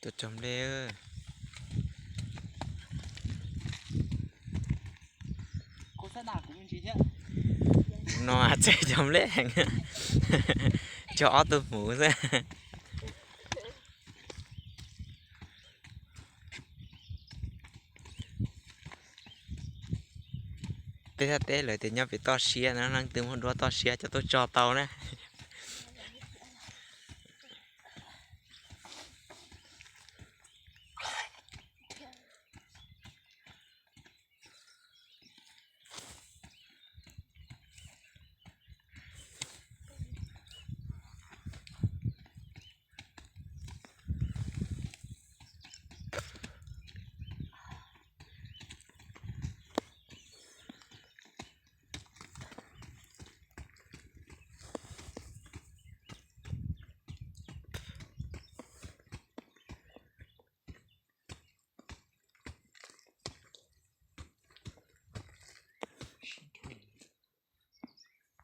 Tuaj cog nplej. No txog cog nplej heev, cog ob tug hmuv xwb. Peb thaj teb lawv tias nyob pem toj siab no, leej twg muaj duab toj siab coj tuaj tso tau na.